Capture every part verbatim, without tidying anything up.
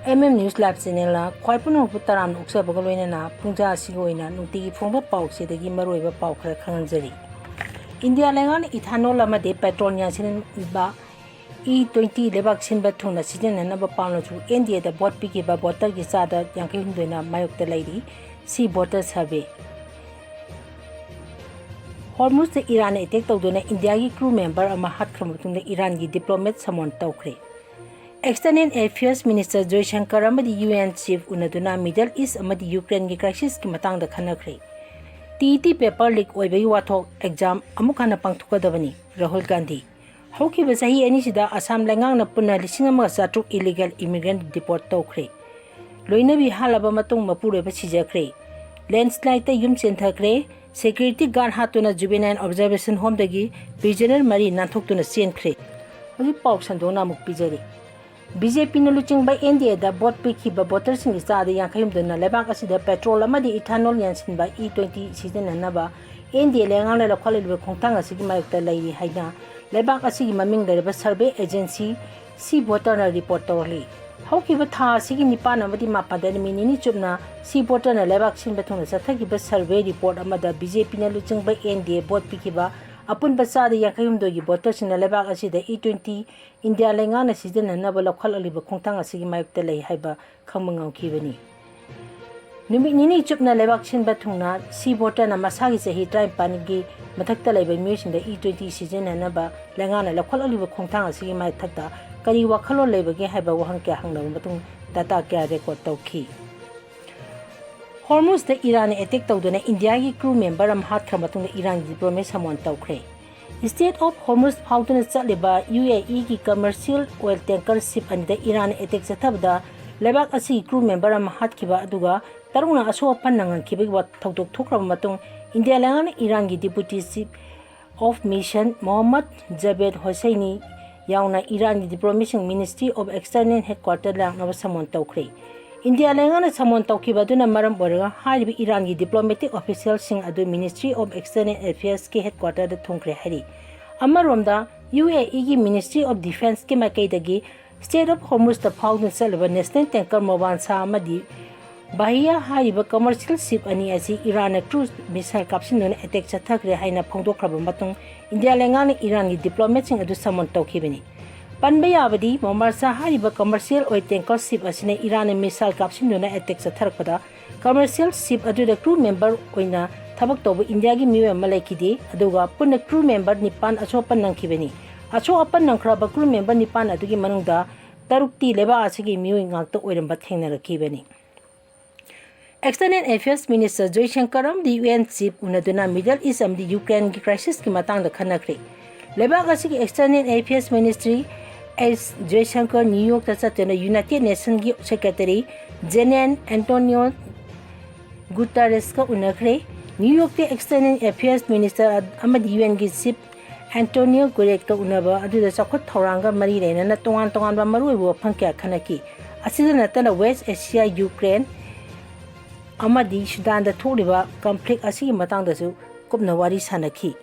M M news live ꯆꯦꯅꯦꯜꯅ ꯈ꯭ꯋꯥꯏ ꯄꯨꯝꯅꯃꯛꯄꯨ ꯇꯔꯥꯝꯅ ꯑꯣꯛꯆꯕꯒ ꯂꯣꯏꯅꯅ ꯄꯨꯡꯖꯥ ꯑꯁꯤꯒꯤ ꯑꯣꯏꯅ ꯅꯨꯡꯇꯤꯒꯤ ꯐꯣꯡꯕ ꯄꯥꯎꯁꯤꯗꯒꯤ ꯃꯔꯨꯑꯣꯏꯕ ꯄꯥꯎ ꯈꯔ ꯈꯪꯍꯟꯖꯔꯤ꯫ ꯏꯟꯗꯤꯌꯥ ꯂꯩꯉꯥꯛꯅ ethanol ꯑꯃꯗꯤ petrol ꯌꯥꯟꯁꯤꯟꯕ E twenty ꯂꯩꯕꯥꯛ ꯁꯤꯟꯕ ꯊꯨꯡꯅ ꯁꯤꯖꯤꯟꯅꯅꯕ ꯄꯥꯝꯂꯁꯨ N D A the vote ꯄꯤꯈꯤꯕ ꯚꯣꯇꯔꯒꯤ ꯆꯥꯗ ꯌꯥꯡꯈꯩ ꯍꯨꯝꯗꯣꯏꯅ ꯃꯥꯌꯣꯛꯇ ꯂꯩꯔꯤ꯫ Sea Voter Survey꯫ ꯍꯣꯔꯃꯨꯖꯇ ꯏꯔꯥꯟꯅ attack ꯇꯧꯗꯨꯅ ꯏꯟꯗꯤꯌꯥꯒꯤ crew member ꯑꯃ ꯍꯥꯠꯈ꯭ꯔꯕ ꯃꯇꯨꯡꯗ ꯏꯔꯥꯟꯒꯤ diplomat summon ꯇꯧꯈ꯭ꯔꯦ꯫ External Affairs Minister ꯖꯣꯏꯁꯪꯀꯔ ꯑꯃꯗꯤ U N Chief ꯎꯅꯗꯨꯅ Middle East ꯑꯃꯗꯤ ꯌꯨꯀ꯭ꯔꯦꯟꯒꯤ crisisꯀꯤ ꯃꯇꯥꯡꯗ ꯈꯟꯅꯈ꯭ꯔꯦ꯫ TET paper leak ꯑꯣꯏꯕꯒꯤ ꯋꯥꯊꯣꯛ exam ꯑꯃꯨꯛ ꯍꯟꯅ ꯄꯥꯡꯊꯣꯛꯀꯗꯕꯅꯤ, ꯔꯥꯍꯨꯜ ꯒꯥꯟꯙꯤ꯫ ꯍꯧꯈꯤꯕ ꯆꯍꯤ ꯑꯅꯤꯁꯤꯗ ꯑꯁꯥꯝ ꯂꯩꯉꯥꯛꯅ ꯄꯨꯟꯅ ꯂꯤꯁꯤꯡ ꯑꯃꯒ ꯆꯥꯇ꯭ꯔꯨꯛ illegal immigrant deport ꯇꯧꯈ꯭ꯔꯦ꯫ ꯂꯣꯏꯅꯕꯤ ꯍꯥꯠꯂꯕ ꯃꯇꯨꯡ ꯃꯄꯨꯔꯣꯏꯕ ꯁꯤꯖꯈ꯭ꯔꯦ꯫ Landslide ꯇ ꯌꯨꯝ ꯆꯦꯟꯊꯈ꯭ꯔꯦ꯫ Security guard ꯍꯥꯠꯇꯨꯅ juvenile observation home ꯗꯒꯤ prisoner ꯃꯔꯤ ꯅꯥꯟꯊꯣꯛꯇꯨꯅ ꯆꯦꯟꯈ꯭ꯔꯦ꯫ ꯍꯧꯖꯤꯛ ꯄꯥꯎ ꯁꯟꯗꯣꯛꯅ ꯑꯃꯨꯛ ꯄꯤꯖꯔꯤ꯫ BJP ꯅ ꯂꯨꯆꯤꯡꯕ N D A the vote ꯄꯤꯈꯤꯕ ꯚꯣꯇꯔꯁꯤꯡꯒꯤ ꯆꯥꯗ ꯌꯥꯡꯈꯩ ꯍꯨꯝꯗꯣꯏꯅ ꯂꯩꯕꯥꯛ ꯑꯁꯤꯗ petrol ꯑꯃꯗꯤ ethanol ꯌꯥꯟꯁꯤꯟꯕ E twenty ꯁꯤꯖꯤꯟꯅꯅꯕ N D A ꯂꯩꯉꯥꯛꯅ ꯂꯧꯈꯠꯂꯤꯕ ꯈꯣꯡꯊꯥꯡ ꯑꯁꯤꯒꯤ ꯃꯥꯌꯣꯛꯇ ꯂꯩꯔꯤ ꯍꯥꯏꯅ ꯂꯩꯕꯥꯛ ꯑꯁꯤꯒꯤ ꯃꯃꯤꯡ ꯂꯩꯔꯕ survey agency Sea Voter ꯅ report ꯇꯧꯔꯛꯂꯤ꯫ ꯍꯧꯈꯤꯕ ꯊꯥ ꯑꯁꯤꯒꯤ ꯅꯤꯄꯥꯟ ꯑꯃꯗꯤ ꯃꯥꯄꯟꯗ ꯅꯨꯃꯤꯠ ꯅꯤꯅꯤ ꯆꯨꯞꯅ Sea Voter ꯅ ꯂꯩꯕꯥꯛ ꯁꯤꯟꯕ ꯊꯨꯡꯅ ꯆꯠꯊꯈꯤꯕ survey report ꯑꯃꯗ BJP ꯅ ꯂꯨꯆꯤꯡꯕ N D A ꯚꯣꯠ ꯄꯤꯈꯤꯕ ꯑꯄꯨꯟꯕ ꯆꯥꯗ ꯌꯥꯡꯈꯩ ꯍꯨꯝꯗꯣꯏꯒꯤ ꯚꯣꯇꯔꯁꯤꯡꯅ ꯂꯩꯕꯥꯛ ꯑꯁꯤꯗ E twenty ꯏꯟꯗꯤꯌꯥ ꯂꯩꯉꯥꯛꯅ ꯁꯤꯖꯤꯟꯅꯅꯕ ꯂꯧꯈꯠꯂꯛꯂꯤꯕ ꯈꯣꯡꯊꯥꯡ ꯑꯁꯤꯒꯤ ꯃꯥꯌꯣꯛꯇ ꯂꯩ ꯍꯥꯏꯕ ꯈꯪꯕ ꯉꯝꯈꯤꯕꯅꯤ꯫ ꯅꯨꯃꯤꯠ ꯅꯤꯅꯤ ꯆꯨꯞꯅ ꯂꯩꯕꯥꯛ ꯁꯤꯟꯕ ꯊꯨꯡꯅ Sea Voter ꯅ ꯃꯁꯥꯒꯤ ꯆꯍꯤ ꯇꯔꯥꯅꯤꯄꯥꯟꯒꯤ ꯃꯊꯛꯇ ꯂꯩꯕ ꯃꯤꯑꯣꯏꯁꯤꯡꯗ E twenty ꯁꯤꯖꯤꯟꯅꯅꯕ ꯂꯩꯉꯥꯛꯅ ꯂꯧꯈꯠꯂꯛꯂꯤꯕ ꯈꯣꯡꯊꯥꯡ ꯑꯁꯤꯒꯤ ꯃꯊꯛꯇ ꯀꯔꯤ ꯋꯥꯈꯜꯂꯣꯟ ꯂꯩꯕꯒꯦ ꯍꯥꯏꯕ ꯋꯥꯍꯪ ꯀꯌꯥ ꯍꯪꯂꯕ ꯃꯇꯨꯡ data ꯀꯌꯥ record ꯇꯧꯈꯤ꯫ ꯍꯣꯔꯃꯨꯖꯇ ꯏꯔꯥꯟꯅ attack ꯇꯧꯗꯨꯅ ꯏꯟꯗꯤꯌꯥꯒꯤ crew member ꯑꯃ ꯍꯥꯠꯈ꯭ꯔ ꯃꯇꯨꯡꯗ ꯏꯔꯥꯟꯒꯤ diplomat summon ꯇꯧꯈ꯭ꯔꯦ꯫ Strait of Hormuz ꯐꯥꯎꯗꯨꯅ ꯆꯠꯂꯤꯕ U A E ꯒꯤ commercial oil tanker ship ꯑꯅꯤꯗ ꯏꯔꯥꯟꯅ attack ꯆꯠꯊꯕꯗ ꯂꯩꯕꯥꯛ ꯑꯁꯤꯒꯤ crew member ꯑꯃ ꯍꯥꯠꯈꯤꯕ ꯑꯗꯨꯒ ꯇꯔꯨꯛꯅ ꯑꯁꯣꯛ ꯑꯄꯟ ꯅꯪꯍꯟꯈꯤꯕꯒꯤ ꯋꯥ-, ꯊꯧꯗꯣꯛ ꯊꯣꯛꯈ꯭ꯔꯕ ꯃꯇꯨꯡ ꯏꯟꯗꯤꯌꯥ ꯂꯩꯉꯥꯛꯅ ꯏꯔꯥꯟꯒꯤ deputy chief of mission Mohammad Javed ꯍꯣꯁꯩꯅꯤ ꯌꯥꯎꯅ ꯏꯔꯥꯟꯒꯤ diplomat ꯁꯤꯡ Ministry of External Headquarter ꯂꯥꯛꯅꯕ summon ꯇꯧꯈ꯭ꯔꯦ꯫ ꯏꯟꯗꯤꯌꯥ ꯂꯩꯉꯥꯛꯅ summon ꯇꯧꯈꯤꯕ ꯑꯗꯨꯅ ꯃꯔꯝ ꯑꯣꯏꯔꯒ ꯍꯥꯏꯔꯤꯕ ꯏꯔꯥꯟꯒꯤ diplomatic official ꯁꯤꯡ ꯑꯗꯨ Ministry of External Affairs ꯀꯤ headquarter ꯗ ꯊꯨꯡꯈ꯭ꯔꯦ ꯍꯥꯏꯔꯤ꯫ ꯑꯃꯔꯣꯝꯗ, U A E ꯒꯤ Ministry of Defence ꯀꯤ ꯃꯥꯏꯀꯩꯗꯒꯤ Strait of Hormuzꯇ ꯐꯥꯎꯗꯨꯅ ꯆꯠꯂꯤꯕ national tanker ꯃꯣꯕꯥꯟꯁꯥ ꯑꯃꯗꯤ ꯕꯍꯤꯌꯥ ꯍꯥꯏꯔꯤꯕ commercial ship ꯑꯅꯤ ꯑꯁꯤ ꯏꯔꯥꯟꯅ cruise missile ꯀꯥꯞꯁꯤꯟꯗꯨꯅ attack ꯆꯠꯊꯈ꯭ꯔꯦ ꯍꯥꯏꯅ ꯐꯣꯡꯗꯣꯛꯈ꯭ꯔꯕ ꯃꯇꯨꯡ, ꯏꯟꯗꯤꯌꯥ ꯂꯩꯉꯥꯛꯅ ꯏꯔꯥꯟꯒꯤ diplomatꯁꯤꯡ ꯑꯗꯨ summon ꯇꯧꯈꯤꯕꯅꯤ꯫ ꯄꯟꯕ ꯌꯥꯕꯗꯤ, ꯃꯣꯕꯥꯟꯁꯥ ꯍꯥꯏꯔꯤꯕ commercial oil tanker ship ꯑꯁꯤꯅ ꯏꯔꯥꯟꯅ missile ꯀꯥꯞꯁꯤꯟꯗꯨꯅ attack ꯆꯠꯊꯔꯛꯄꯗ, commercial ship ꯑꯗꯨꯗ crew member ꯑꯣꯏꯅ ꯊꯕꯛ ꯇꯧꯕ ꯏꯟꯗꯤꯌꯥꯒꯤ ꯃꯤꯑꯣꯏ ꯑꯃ ꯂꯩꯈꯤꯗꯦ, ꯑꯗꯨꯒ ꯄꯨꯟꯅ crew member ꯅꯤꯄꯥꯟ ꯑꯁꯣꯛ ꯑꯄꯟ ꯅꯪꯈꯤꯕꯅꯤ꯫ ꯑꯁꯣꯛ ꯑꯄꯟ ꯅꯪꯈ꯭ꯔꯕ crew member ꯅꯤꯄꯥꯟ ꯑꯗꯨꯒꯤ ꯃꯅꯨꯡꯗ ꯇꯔꯨꯛꯇꯤ ꯂꯩꯕꯥꯛ ꯑꯁꯤꯒꯤ ꯃꯤꯑꯣꯏ ꯉꯥꯛꯇ ꯑꯣꯏꯔꯝꯕ ꯊꯦꯡꯅꯔꯛꯈꯤꯕꯅꯤ꯫ External Affairs Minister ꯖꯣꯏꯁꯪꯀꯔ ꯑꯃꯗꯤ U N Chief ꯎꯅꯗꯨꯅ Middle East ꯑꯃꯗꯤ Ukraineꯒꯤ crisisꯀꯤ ꯃꯇꯥꯡꯗ ꯈꯟꯅꯈ꯭ꯔꯦ꯫ ꯂꯩꯕꯥꯛ ꯑꯁꯤꯒꯤ External Affairs Ministry ꯑꯦꯁ ꯖꯣꯏꯁꯪꯀꯔ New Yorkꯇ ꯆꯠꯇꯨꯅ United Nationsꯒꯤ Secretary General Antonio Guterresꯀ ꯎꯅꯈ꯭ꯔꯦ꯫ New Yorkꯇ External Affairs Minister ꯑꯃꯗꯤ UNꯒꯤ Chief Antonio Guterresꯀ ꯎꯅꯕ ꯑꯗꯨꯗ ꯆꯥꯎꯈꯠ ꯊꯧꯔꯥꯡꯒ ꯃꯔꯤ ꯂꯩꯅꯅ ꯇꯣꯉꯥꯟ ꯇꯣꯉꯥꯟꯕ ꯃꯔꯨꯑꯣꯏꯕ ꯋꯥꯐꯝ ꯀꯌꯥ ꯈꯟꯅꯈꯤ꯫ ꯑꯁꯤꯗ ꯅꯠꯇꯅ West Asia, Ukraine ꯑꯃꯗꯤ ꯁꯨꯗꯥꯟꯗ ꯊꯣꯛꯂꯤꯕ conflict ꯑꯁꯤꯒꯤ ꯃꯇꯥꯡꯗꯁꯨ ꯀꯨꯞꯅ ꯋꯥꯔꯤ ꯁꯥꯅꯈꯤ꯫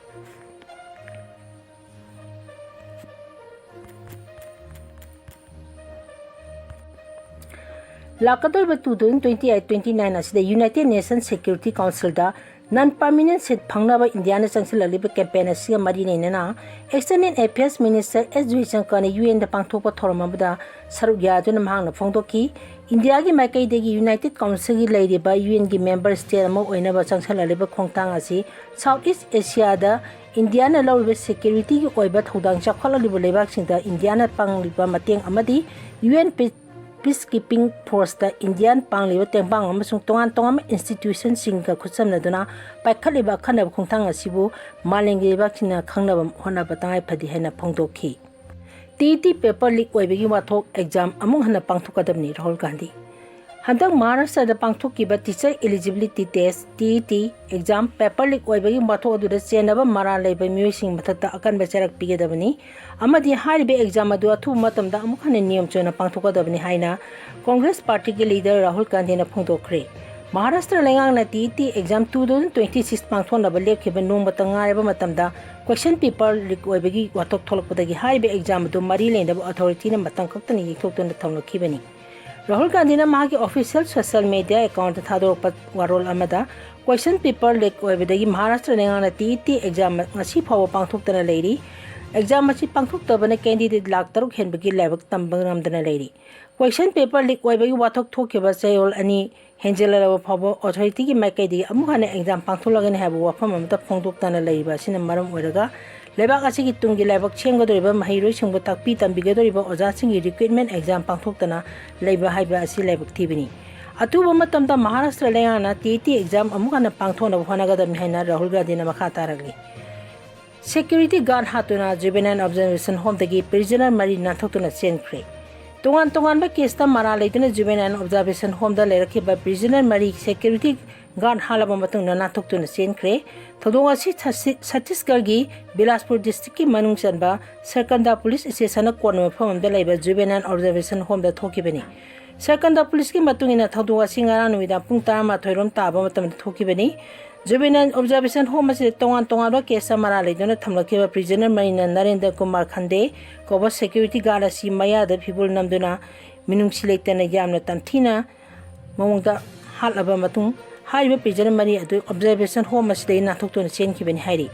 ꯂꯥꯛꯀꯗꯧꯔꯤꯕ two thousand twenty eight twenty nine ꯑꯁꯤꯗ United Nations Security Councilꯗ non permanent seat ꯐꯪꯅꯕ ꯏꯟꯗꯤꯌꯥꯅ ꯆꯪꯁꯤꯜꯂꯛꯂꯤꯕ campaign ꯑꯁꯤꯒ ꯃꯔꯤ ꯂꯩꯅꯅ External Affairs Minister ꯑꯦꯁ ꯖꯣꯏꯁꯪꯀꯔꯅ UNꯗ ꯄꯥꯡꯊꯣꯛꯄ ꯊꯧꯔꯝ ꯑꯃꯗ ꯁꯔꯨꯛ ꯌꯥꯗꯨꯅ ꯃꯍꯥꯛꯅ ꯐꯣꯡꯗꯣꯛꯈꯤ꯫ ꯏꯟꯗꯤꯌꯥꯒꯤ ꯃꯥꯏꯀꯩꯗꯒꯤ United Councilꯒꯤ ꯂꯩꯔꯤꯕ UNꯒꯤ member state ꯑꯃ ꯑꯣꯏꯅꯕ ꯆꯪꯁꯤꯜꯂꯛꯂꯤꯕ ꯈꯣꯡꯊꯥꯡ ꯑꯁꯤ South East Asiaꯗ ꯏꯟꯗꯤꯌꯥꯅ ꯂꯧꯔꯤꯕ securityꯒꯤ ꯑꯣꯏꯕ ꯊꯧꯗꯥꯡ ꯆꯥꯎꯈꯠꯂꯛꯂꯤꯕ ꯂꯩꯕꯥꯛꯁꯤꯡꯗ ꯏꯟꯗꯤꯌꯥꯅ ꯄꯥꯡꯂꯤꯕ ꯃꯇꯦꯡ ꯑꯃꯗꯤ UN peacekeeping forceꯇ ꯏꯟꯗꯤꯌꯥꯅ ꯄꯥꯡꯂꯤꯕ ꯇꯦꯡꯕꯥꯡ ꯑꯃꯁꯨꯡ ꯇꯣꯉꯥꯟ ꯇꯣꯉꯥꯟꯕ institutionꯁꯤꯡꯒ ꯈꯨꯠꯁꯝꯅꯗꯨꯅ ꯄꯥꯏꯈꯠꯂꯤꯕ ꯑꯈꯟꯅꯕ ꯈꯣꯡꯊꯥꯡ ꯑꯁꯤꯕꯨ ꯃꯥꯂꯦꯝꯒꯤ ꯂꯩꯕꯥꯛꯁꯤꯡꯅ ꯈꯪꯅꯕ ꯍꯣꯠꯅꯕ ꯇꯉꯥꯏ ꯐꯗꯦ ꯍꯥꯏꯅ ꯐꯣꯡꯗꯣꯛꯈꯤ꯫ TET paper leak ꯑꯣꯏꯕꯒꯤ ꯋꯥꯊꯣꯛ exam ꯑꯃꯨꯛ ꯍꯟꯅ ꯄꯥꯡꯊꯣꯛꯀꯗꯕꯅꯤ, ꯔꯥꯍꯨꯜ ꯒꯥꯟꯙꯤ꯫ ꯍꯟꯗꯛ ꯃꯍꯥꯔꯥꯁꯇ꯭ꯔꯗ ꯄꯥꯡꯊꯣꯛꯈꯤꯕ teacher eligibility test, TET, exam paper leak ꯑꯣꯏꯕꯒꯤ ꯋꯥꯊꯣꯛ ꯑꯗꯨꯗ ꯆꯦꯟꯅꯕ ꯃꯔꯥꯜ ꯂꯩꯕ ꯃꯤꯑꯣꯏꯁꯤꯡꯒꯤ ꯃꯊꯛꯇ ꯑꯀꯟꯕ ꯆꯩꯔꯥꯛ ꯄꯤꯒꯗꯕꯅꯤ ꯑꯃꯗꯤ ꯍꯥꯏꯔꯤꯕ exam ꯑꯗꯨ ꯑꯊꯨꯕ ꯃꯇꯝꯗ ꯑꯃꯨꯛ ꯍꯟꯅ ꯅꯤꯌꯣꯝ ꯆꯨꯝꯅ ꯄꯥꯡꯊꯣꯛꯀꯗꯕꯅꯤ ꯍꯥꯏꯅ Congress partyꯒꯤ leader ꯔꯥꯍꯨꯜ ꯒꯥꯟꯙꯤꯅ ꯐꯣꯡꯗꯣꯛꯈ꯭ꯔꯦ꯫ ꯃꯍꯥꯔꯥꯁꯇ꯭ꯔ ꯂꯩꯉꯥꯛꯅ T E T exam two thousand twenty six ꯄꯥꯡꯊꯣꯛꯅꯕ ꯂꯦꯞꯈꯤꯕ ꯅꯣꯡꯃꯇ ꯉꯥꯏꯔꯕ ꯃꯇꯝꯗ ꯀꯣꯏꯁꯟ ꯄꯦꯄꯔ ꯂꯤꯛ ꯑꯣꯏꯕꯒꯤ ꯋꯥꯊꯣꯛ ꯊꯣꯛꯂꯛꯄꯗꯒꯤ ꯍꯥꯏꯔꯤꯕ ꯑꯦꯛꯖꯥꯝ ꯑꯗꯨ ꯃꯔꯤ ꯂꯩꯅꯕ ꯑꯣꯊꯣꯔꯤꯇꯤꯅ ꯃꯇꯝ ꯈꯛꯇꯅ ꯌꯩꯊꯣꯛꯇꯨꯅ ꯊꯝꯂꯛꯈꯤꯕꯅꯤ꯫ ꯔꯥꯍꯨꯜ ꯒꯥꯟꯙꯤꯅ ꯃꯍꯥꯛꯀꯤ ꯑꯣꯐꯤꯁꯤꯌꯦꯜ ꯁꯣꯁꯤꯌꯦꯜ ꯃꯤꯗꯤꯌꯥ ꯑꯦꯀꯥꯎꯟꯠꯇ ꯊꯥꯗꯣꯔꯛꯄ ꯋꯥꯔꯣꯜ ꯑꯃꯗ ꯀꯣꯏꯁꯟ ꯄꯦꯄꯔ ꯂꯤꯛ ꯑꯣꯏꯕꯗꯒꯤ ꯃꯍꯥꯔꯥꯁꯇ꯭ꯔ ꯂꯩꯉꯥꯛꯅ ꯇꯤ ꯏ ꯇꯤ ꯑꯦꯛꯖꯥꯝ ꯉꯁꯤ ꯐꯥꯎꯕ ꯄꯥꯡꯊꯣꯛꯇꯅ ꯂꯩꯔꯤ꯫ ꯑꯦꯛꯖꯥꯝ ꯑꯁꯤ ꯄꯥꯡꯊꯣꯛꯇꯕꯅ ꯀꯦꯟꯗꯤꯗꯦꯠ ꯂꯥꯈ ꯇꯔꯨꯛ ꯍꯦꯟꯕꯒꯤ ꯂꯥꯏꯕꯛ ꯇꯝꯕ ꯉꯝꯗꯅ ꯂꯩꯔꯤ꯫ ꯀꯣꯏꯁꯟ ꯄꯦꯄꯔ ꯂꯤꯛ ꯑꯣꯏꯕꯒꯤ ꯋꯥꯊꯣꯛ ꯊꯣꯛꯈꯤꯕ ꯆꯌꯣꯜ ꯑꯅꯤ ꯍꯦꯟꯖꯤꯜꯂꯛꯂꯕ ꯐꯥꯎꯕ ꯑꯣꯊꯣꯔꯤꯇꯤꯒꯤ ꯃꯥꯏꯀꯩꯗꯒꯤ ꯑꯃꯨꯛ ꯍꯟꯅ ꯑꯦꯛꯖꯥꯝ ꯄꯥꯡꯊꯣꯛꯂꯒꯅꯤ ꯍꯥꯏꯕ ꯋꯥꯐꯝ ꯑꯃꯠꯇ ꯐꯣꯡꯗꯣꯛꯇꯅ ꯂꯩꯔꯤꯕ ꯑꯁꯤꯅ ꯃꯔꯝ ꯑꯣꯏꯔꯒ ꯂꯩꯕꯥꯛ ꯑꯁꯤꯒꯤ ꯇꯨꯡꯒꯤ ꯂꯥꯏꯕꯛ ꯁꯦꯝꯒꯗꯧꯔꯤꯕ ꯃꯍꯩꯔꯣꯏꯁꯤꯡꯕꯨ ꯇꯥꯛꯄꯤ ꯇꯝꯕꯤꯒꯗꯧꯔꯤꯕ ꯑꯣꯖꯥꯁꯤꯡꯒꯤ ꯔꯤꯀ꯭ꯔꯨꯠꯃꯦꯟ ꯑꯦꯛꯖꯥꯝ ꯄꯥꯡꯊꯣꯛꯇꯅ ꯂꯩꯕ ꯍꯥꯏꯕ ꯑꯁꯤ ꯂꯥꯏꯕꯛ ꯊꯤꯕꯅꯤ꯫ ꯑꯊꯨꯕ ꯃꯇꯝꯗ ꯃꯍꯥꯔꯥꯁꯇ꯭ꯔ ꯂꯩꯉꯥꯛꯅ ꯇꯤ ꯏ ꯇꯤ ꯑꯦꯛꯖꯥꯝ ꯑꯃꯨꯛ ꯍꯟꯅ ꯄꯥꯡꯊꯣꯛꯅꯕ ꯍꯣꯠꯅꯒꯗꯕꯅꯤ ꯍꯥꯏꯅ ꯔꯥꯍꯨꯜ ꯒꯥꯟꯙꯤꯅ ꯃꯈꯥ ꯇꯥꯔꯛꯂꯤ꯫ ꯁꯦꯀ꯭ꯌꯨꯔꯤꯇꯤ ꯒꯥꯔꯗ ꯍꯥꯠꯇꯨꯅ ꯖꯨꯕꯦꯅꯥꯏꯜ ꯑꯣꯕꯖꯥꯔꯕꯦꯁꯟ ꯍꯣꯝꯗꯒꯤ ꯄ꯭ꯔꯤꯖꯅꯔ ꯃꯔꯤ ꯅꯥꯟꯊꯣꯛꯇꯨꯅ ꯆꯦꯟꯈ꯭ꯔꯦ꯫ ꯇꯣꯉꯥꯟ ꯇꯣꯉꯥꯟꯕ ꯀꯦꯁꯇ ꯃꯔꯥꯜ ꯂꯩꯗꯨꯅ ꯖꯨꯕꯦꯅꯥꯏꯜ ꯑꯣꯕꯖꯥꯔꯕꯦꯁꯟ ꯍꯣꯝꯗ ꯂꯩꯔꯛꯈꯤꯕ ꯄ꯭ꯔꯤꯖꯅꯔ ꯃꯔꯤ ꯁꯦꯀ꯭ꯌꯨꯔꯤꯇꯤ ꯒꯥꯔꯗ ꯍꯥꯠꯂꯕ ꯃꯇꯨꯡꯗ ꯅꯥꯟꯊꯣꯛꯇꯨꯅ ꯆꯦꯟꯈ꯭ꯔꯦ꯫ ꯊꯧꯗꯣꯛ ꯑꯁꯤ ꯁꯠꯁꯤ-, ꯁꯠꯇꯤꯁꯒꯔꯒꯤ ꯕꯤꯂꯥꯁꯄꯨꯔ ꯗꯤꯁꯇ꯭ꯔꯤꯛꯀꯤ ꯃꯅꯨꯡ ꯆꯟꯕ ꯁꯔꯀꯟꯗꯥ ꯄꯨꯂꯤꯁ ꯁ꯭ꯇꯦꯁꯟꯅ ꯀꯣꯟꯕ ꯃꯐꯝ ꯑꯃꯗ ꯂꯩꯕ ꯖꯨꯕꯦꯅꯥꯏꯜ ꯑꯣꯕꯖꯥꯔꯕꯦꯁꯟ ꯍꯣꯝꯗ ꯊꯣꯛꯈꯤꯕꯅꯤ꯫ ꯁꯔꯀꯟꯗꯥ ꯄꯨꯂꯤꯁꯀꯤ ꯃꯇꯨꯡ ꯏꯟꯅ ꯊꯧꯗꯣꯛ ꯑꯁꯤ ꯉꯔꯥꯡ ꯅꯨꯃꯤꯗꯥꯡ ꯄꯨꯡ ꯇꯔꯥꯃꯥꯊꯣꯏ ꯔꯣꯝ ꯇꯥꯕ ꯃꯇꯝꯗ ꯊꯣꯛꯈꯤꯕꯅꯤ꯫ ꯖꯨꯕꯦꯅꯥꯏꯜ ꯑꯣꯕꯖꯥꯔꯕꯦꯁꯟ ꯍꯣꯝ ꯑꯁꯤꯗ ꯇꯣꯉꯥꯟ ꯇꯣꯉꯥꯟꯕ ꯀꯦꯁꯇ ꯃꯔꯥꯜ ꯂꯩꯗꯨꯅ ꯊꯝꯂꯛꯈꯤꯕ ꯄ꯭ꯔꯤꯖꯅꯔ ꯃꯔꯤꯅ ꯅꯔꯦꯟꯗ꯭ꯔ ꯀꯨꯃꯥꯔ ꯈꯟꯗꯦ ꯀꯧꯕ ꯁꯦꯀ꯭ꯌꯨꯔꯤꯇꯤ ꯒꯥꯔꯗ ꯑꯁꯤ ꯃꯌꯥꯗ ꯐꯤꯕꯨꯜ ꯅꯝꯗꯨꯅ ꯃꯤꯅꯨꯡꯁꯤ ꯂꯩꯇꯅ ꯌꯥꯝꯅ ꯇꯝꯊꯤꯅ ꯃꯑꯣꯡꯗ ꯍꯥꯠꯂꯕ ꯃꯇꯨꯡ ꯍꯥꯏꯔꯤꯕ ꯄ꯭ꯔꯤꯖꯅꯔ ꯃꯔꯤ ꯑꯗꯨ ꯑꯣꯕꯖꯥꯔꯕꯦꯁꯟ ꯍꯣꯝ ꯑꯁꯤꯗꯒꯤ ꯅꯥꯟꯊꯣꯛꯇꯨꯅ ꯆꯦꯟꯈꯤꯕꯅꯤ ꯍꯥꯏꯔꯤ꯫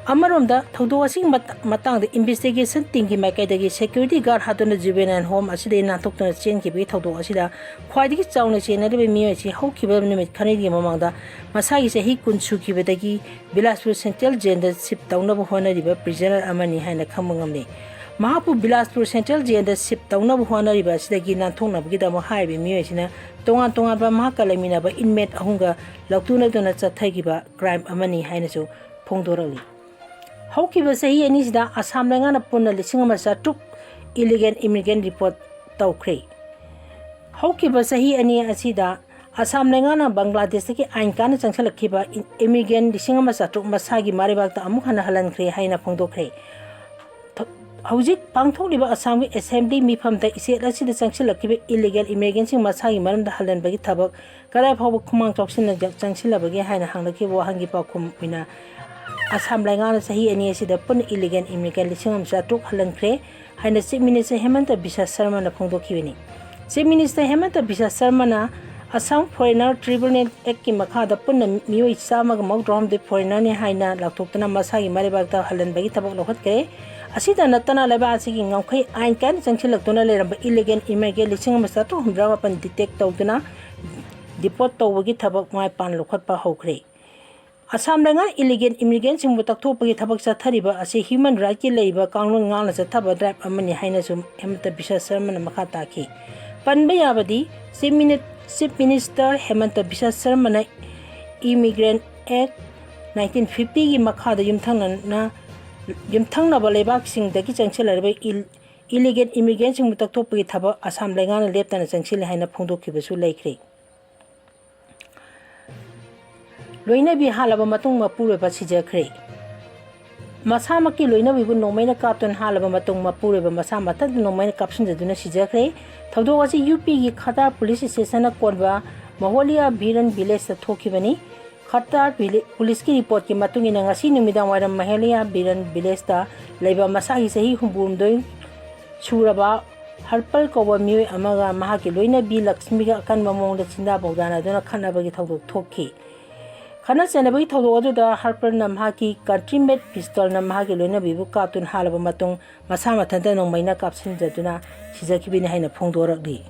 ꯑꯃꯔꯣꯝꯗ ꯊꯧꯗꯣꯛ ꯑꯁꯤꯒꯤ ꯃꯇ-, ꯃꯇꯥꯡꯗ ꯏꯟꯚꯦꯁꯇꯤꯒꯦꯁꯟ ꯇꯤꯝꯒꯤ ꯃꯥꯏꯀꯩꯗꯒꯤ ꯁꯦꯀ꯭ꯌꯨꯔꯤꯇꯤ ꯒꯥꯔꯗ ꯍꯥꯠꯇꯨꯅ ꯖꯨꯕꯦꯅꯥꯏꯜ ꯍꯣꯝ ꯑꯁꯤꯗꯒꯤ ꯅꯥꯟꯊꯣꯛꯇꯨꯅ ꯆꯦꯟꯈꯤꯕꯒꯤ ꯊꯧꯗꯣꯛ ꯑꯁꯤꯗ ꯈ꯭ꯋꯥꯏꯗꯒꯤ ꯆꯥꯎꯅ ꯆꯦꯟꯅꯔꯤꯕ ꯃꯤꯑꯣꯏ ꯑꯁꯤ ꯍꯧꯈꯤꯕ ꯅꯨꯃꯤꯠ ꯈꯔꯅꯤꯒꯤ ꯃꯃꯥꯡꯗ ꯃꯁꯥꯒꯤ ꯆꯍꯤ ꯀꯨꯟ ꯁꯨꯈꯤꯕꯗꯒꯤ ꯕꯤꯂꯥꯁꯄꯨꯔ ꯁꯦꯟꯇ꯭ꯔꯦꯜ ꯖꯦꯜꯗ ꯁꯤꯞ ꯇꯧꯅꯕ ꯍꯣꯠꯅꯔꯤꯕ ꯄ꯭ꯔꯤꯖꯅꯔ ꯑꯃꯅꯤ ꯍꯥꯏꯅ ꯈꯪꯕ ꯉꯝꯂꯤ꯫ ꯃꯍꯥꯛꯄꯨ ꯕꯤꯂꯥꯁꯄꯨꯔ ꯁꯦꯟꯇ꯭ꯔꯦꯜ ꯖꯦꯜꯗ ꯁꯤꯞ ꯇꯧꯅꯕ ꯍꯣꯠꯅꯔꯤꯕ ꯑꯁꯤꯗꯒꯤ ꯅꯥꯟꯊꯣꯛꯅꯕꯒꯤꯗꯃꯛ ꯍꯥꯏꯔꯤꯕ ꯃꯤꯑꯣꯏ ꯑꯁꯤꯅ ꯇꯣꯉꯥꯟ ꯇꯣꯉꯥꯟꯕ ꯃꯍꯥꯛꯀ ꯂꯩꯃꯤꯟꯅꯕ ꯏꯟꯃꯦꯠ ꯑꯍꯨꯝꯒ ꯂꯧꯇꯨꯅꯗꯨꯅ ꯆꯠꯊꯈꯤꯕ ꯀ꯭ꯔꯥꯏꯝ ꯑꯃꯅꯤ ꯍꯥꯏꯅꯁꯨ ꯐꯣꯡꯗꯣꯔꯛꯂꯤ꯫ ꯍꯧꯈꯤꯕ ꯆꯍꯤ ꯑꯅꯤꯁꯤꯗ ꯑꯁꯥꯝ ꯂꯩꯉꯥꯛꯅ ꯄꯨꯟꯅ ꯂꯤꯁꯤꯡ ꯑꯃ ꯆꯥꯇ꯭ꯔꯨꯛ ꯏꯂꯤꯒꯦꯜ ꯏꯃꯤꯒ꯭ꯔꯦꯟ ꯔꯤꯄꯣꯔꯠ ꯇꯧꯈ꯭ꯔꯦ꯫ ꯍꯧꯈꯤꯕ ꯆꯍꯤ ꯑꯅꯤ ꯑꯁꯤꯗ ꯑꯁꯥꯝ ꯂꯩꯉꯥꯛꯅ ꯕꯪꯒ꯭ꯂꯥꯗꯦꯁꯇꯒꯤ ꯑꯥꯏꯟ ꯀꯥꯅ ꯆꯪꯁꯤꯜꯂꯛꯈꯤꯕ ꯏꯃꯤꯒ꯭ꯔꯦꯟ ꯂꯤꯁꯤꯡ ꯑꯃ ꯆꯥꯇ꯭ꯔꯨꯛ ꯃꯁꯥꯒꯤ ꯃꯔꯩꯕꯥꯛꯇ ꯑꯃꯨꯛ ꯍꯟꯅ ꯍꯜꯍꯟꯈ꯭ꯔꯦ ꯍꯥꯏꯅ ꯐꯣꯡꯗꯣꯛꯈ꯭ꯔꯦ꯫ ꯊ-, ꯍꯧꯖꯤꯛ ꯄꯥꯡꯊꯣꯛꯂꯤꯕ ꯑꯁꯥꯝꯒꯤ ꯑꯦꯁꯦꯝꯕ꯭ꯂꯤ ꯃꯤꯐꯝꯗ ꯏꯁꯇꯦꯠ ꯑꯁꯤꯗ ꯆꯪꯁꯤꯜꯂꯛꯈꯤꯕ ꯏꯂꯤꯒꯦꯜ ꯏꯃꯤꯒ꯭ꯔꯦꯟꯁꯤꯡ ꯃꯁꯥꯒꯤ ꯃꯔꯝꯗ ꯍꯜꯍꯟꯕꯒꯤ ꯊꯕꯛ ꯀꯗꯥꯏ ꯐꯥꯎꯕ ꯈꯨꯃꯥꯡ ꯆꯥꯎꯁꯤꯟꯅ ꯆꯪꯁꯤꯜꯂꯕꯒꯦ ꯍꯥꯏꯅ ꯍꯪꯂꯛꯈꯤꯕ ꯋꯥꯍꯪꯒꯤ ꯄꯥꯎꯈꯨꯝ ꯑꯣꯏꯅ ꯑꯁꯥꯝ ꯂꯩꯉꯥꯛꯅ ꯆꯍꯤ ꯑꯅꯤ ꯑꯁꯤꯗ ꯄꯨꯟꯅ ꯏꯂꯤꯒꯦꯜ ꯏꯃꯤꯒ꯭ꯔꯦꯟ ꯂꯤꯁꯤꯡ ꯑꯃ ꯆꯥꯇ꯭ꯔꯨꯛ ꯍꯜꯍꯟꯈ꯭ꯔꯦ ꯍꯥꯏꯅ ꯆꯤꯐ ꯃꯤꯅꯤꯁꯇꯔ ꯍꯦꯃꯟꯇ ꯕꯤꯁ꯭ꯋ ꯁꯔꯃꯅ ꯐꯣꯡꯗꯣꯛꯈꯤꯕꯅꯤ꯫ ꯆꯤꯐ ꯃꯤꯅꯤꯁꯇꯔ ꯍꯦꯃꯟꯇ ꯕꯤꯁ꯭ꯋ ꯁꯔꯃꯅ ꯑꯁꯥꯝ ꯐꯣꯔꯦꯅꯔ ꯇ꯭ꯔꯤꯕ꯭ꯌꯨꯅꯦꯜ ꯑꯦꯛꯀꯤ ꯃꯈꯥꯗ ꯄꯨꯟꯅ ꯃꯤꯑꯣꯏ ꯆꯥꯝꯃꯒ ꯃꯧꯗ꯭ꯔꯥꯍꯨꯝꯗꯣꯏ ꯐꯣꯔꯦꯅꯔꯅꯤ ꯍꯥꯏꯅ ꯂꯥꯎꯊꯣꯛꯇꯨꯅ ꯃꯁꯥꯒꯤ ꯃꯔꯩꯕꯥꯛꯇ ꯍꯜꯍꯟꯕꯒꯤ ꯊꯕꯛ ꯂꯧꯈꯠꯈ꯭ꯔꯦ꯫ ꯑꯁꯤꯗ ꯅꯠꯇꯅ ꯂꯩꯕꯥꯛ ꯑꯁꯤꯒꯤ ꯉꯝꯈꯩ ꯑꯥꯏꯟ ꯀꯥꯏꯅ ꯆꯪꯁꯤꯜꯂꯛꯇꯨꯅ ꯂꯩꯔꯝꯕ ꯏꯂꯤꯒꯦꯜ ꯏꯃꯤꯒ꯭ꯔꯦꯟ ꯂꯤꯁꯤꯡ ꯑꯃ ꯆꯥꯇ꯭ꯔꯨꯛ ꯍꯨꯝꯗ꯭ꯔꯥ ꯃꯥꯄꯟ ꯗꯤꯇꯦꯛ ꯇꯧꯗꯨꯅ ꯗꯤꯄꯣꯔꯠ ꯇꯧꯕꯒꯤ ꯊꯕꯛ ꯃꯥꯏ ꯄꯥꯛꯅ ꯂꯧꯈꯠꯄ ꯍꯧꯈ꯭ꯔꯦ꯫ ꯑꯁꯥꯝ ꯂꯩꯉꯥꯛ ꯏꯂꯤꯒꯦꯜ ꯏꯃꯤꯒ꯭ꯔꯦꯟꯁꯤꯡꯕꯨ ꯇꯛꯊꯣꯛꯄꯒꯤ ꯊꯕꯛ ꯆꯠꯊꯔꯤꯕ ꯑꯁꯤ ꯍ꯭ꯌꯨꯃꯦꯟ ꯔꯥꯏꯠꯀꯤ ꯂꯩꯔꯤꯕ ꯀꯥꯡꯂꯣꯟ ꯉꯥꯛꯅ ꯆꯠꯊꯕ ꯗ꯭ꯔꯥꯏꯕ ꯑꯃꯅꯤ ꯍꯥꯏꯅꯁꯨ ꯍꯦꯃꯟꯇ ꯕꯤꯁ꯭ꯋ ꯁꯔꯃꯅ ꯃꯈꯥ ꯇꯥꯈꯤ꯫ ꯄꯟꯕ ꯌꯥꯕꯗꯤ ꯆꯤꯐ ꯃꯤꯅꯤ-, ꯆꯤꯐ ꯃꯤꯅꯤꯁꯇꯔ ꯍꯦꯃꯟꯇ ꯕꯤꯁ꯭ꯋ ꯁꯔꯃꯅ ꯏꯃꯤꯒ꯭ꯔꯦꯟ ꯑꯦꯛ ꯅꯥꯏꯟꯇꯤꯟ ꯐꯤꯐꯇꯤꯒꯤ ꯃꯈꯥꯗ ꯌꯨꯝꯊꯪꯅꯅ, ꯌꯨꯝꯊꯪꯅꯕ ꯂꯩꯕꯥꯛꯁꯤꯡꯗꯒꯤ ꯆꯪꯁꯤꯜꯂꯛꯂꯤꯕ ꯏꯜ-, ꯏꯂꯤꯒꯦꯜ ꯏꯃꯤꯒ꯭ꯔꯦꯟꯁꯤꯡꯕꯨ ꯇꯛꯊꯣꯛꯄꯒꯤ ꯊꯕꯛ ꯑꯁꯥꯝ ꯂꯩꯉꯥꯛꯅ ꯂꯦꯞꯇꯅ ꯆꯪꯁꯤꯜꯂꯤ ꯍꯥꯏꯅ ꯐꯣꯡꯗꯣꯛꯈꯤꯕꯁꯨ ꯂꯩꯈ꯭ꯔꯦ꯫ ꯂꯣꯏꯅꯕꯤ ꯍꯥꯠꯂꯕ ꯃꯇꯨꯡ ꯃꯄꯨꯔꯣꯏꯕ ꯁꯤꯖꯈ꯭ꯔꯦ꯫ ꯃꯁꯥꯃꯛꯀꯤ ꯂꯣꯏꯅꯕꯤꯕꯨ ꯅꯣꯡꯃꯩꯅ ꯀꯥꯞꯇꯨꯅ ꯍꯥꯠꯂꯕ ꯃꯇꯨꯡ ꯃꯄꯨꯔꯣꯏꯕ ꯃꯁꯥ ꯃꯊꯟꯇ ꯅꯣꯡꯃꯩꯅ ꯀꯥꯞꯁꯤꯟꯖꯗꯨꯅ ꯁꯤꯖꯈ꯭ꯔꯦ꯫ ꯊꯧꯗꯣꯛ ꯑꯁꯤ ꯌꯨ ꯄꯤꯒꯤ ꯈꯇꯥꯔ ꯄꯨꯂꯤꯁ ꯁ꯭ꯇꯦꯁꯟꯅ ꯀꯣꯟꯕ ꯃꯍꯣꯂꯤꯌꯥ ꯚꯤꯔꯟ ꯚꯤꯂꯦꯖꯇ ꯊꯣꯛꯈꯤꯕꯅꯤ꯫ ꯈꯇꯥꯔ ꯚꯤꯂꯦ-, ꯄꯨꯂꯤꯁꯀꯤ ꯔꯤꯄꯣꯔꯠꯀꯤ ꯃꯇꯨꯡ ꯏꯟꯅ ꯉꯁꯤ ꯅꯨꯃꯤꯗꯥꯡ ꯋꯥꯏꯔꯝ ꯃꯍꯣꯂꯤꯌꯥ ꯚꯤꯔꯟ ꯚꯤꯂꯦꯖꯇ ꯂꯩꯕ ꯃꯁꯥꯒꯤ ꯆꯍꯤ ꯍꯨꯝꯐꯨꯍꯨꯝꯗꯣꯏ ꯁꯨꯔꯕ ꯍꯔꯄꯜ ꯀꯧꯕ ꯃꯤꯑꯣꯏ ꯑꯃꯒ ꯃꯍꯥꯛꯀꯤ ꯂꯣꯏꯅꯕꯤ ꯂꯛꯁꯃꯤꯒ ꯑꯀꯟꯕ ꯃꯑꯣꯡꯗ ꯆꯤꯟꯗꯥ ꯄꯥꯎꯗꯥꯅꯗꯨꯅ ꯈꯠꯅꯕꯒꯤ ꯊꯧꯗꯣꯛ ꯊꯣꯛꯈꯤ꯫ ꯈꯠꯅ ꯆꯩꯅꯕꯒꯤ ꯊꯧꯗꯣꯛ ꯑꯗꯨꯗ ꯍꯔꯄꯜꯅ ꯃꯍꯥꯛꯀꯤ ꯀꯟꯇ꯭ꯔꯤꯃꯦꯠ ꯄꯤꯁꯇꯜꯅ ꯃꯍꯥꯛꯀꯤ ꯂꯣꯏꯅꯕꯤꯕꯨ ꯀꯥꯞꯇꯨꯅ ꯍꯥꯠꯂꯕ ꯃꯇꯨꯡ ꯃꯁꯥ ꯃꯊꯟꯇ ꯅꯣꯡꯃꯩꯅ ꯀꯥꯞꯁꯤꯟꯖꯗꯨꯅ ꯁꯤꯖꯈꯤꯕꯅꯤ ꯍꯥꯏꯅ ꯐꯣꯡꯗꯣꯔꯛꯂꯤ꯫